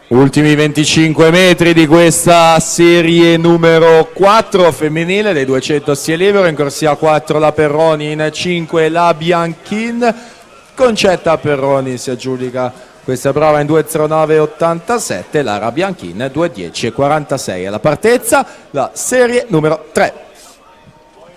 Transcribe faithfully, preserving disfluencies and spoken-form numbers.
Ultimi venticinque metri di questa serie numero quattro femminile dei duecento stile libero, in corsia quattro la Perroni, in cinque la Bianchin. Concetta Perroni si aggiudica questa prova in due zero nove ottantasette, Lara Bianchin due dieci e quarantasei alla partenza, la serie numero tre.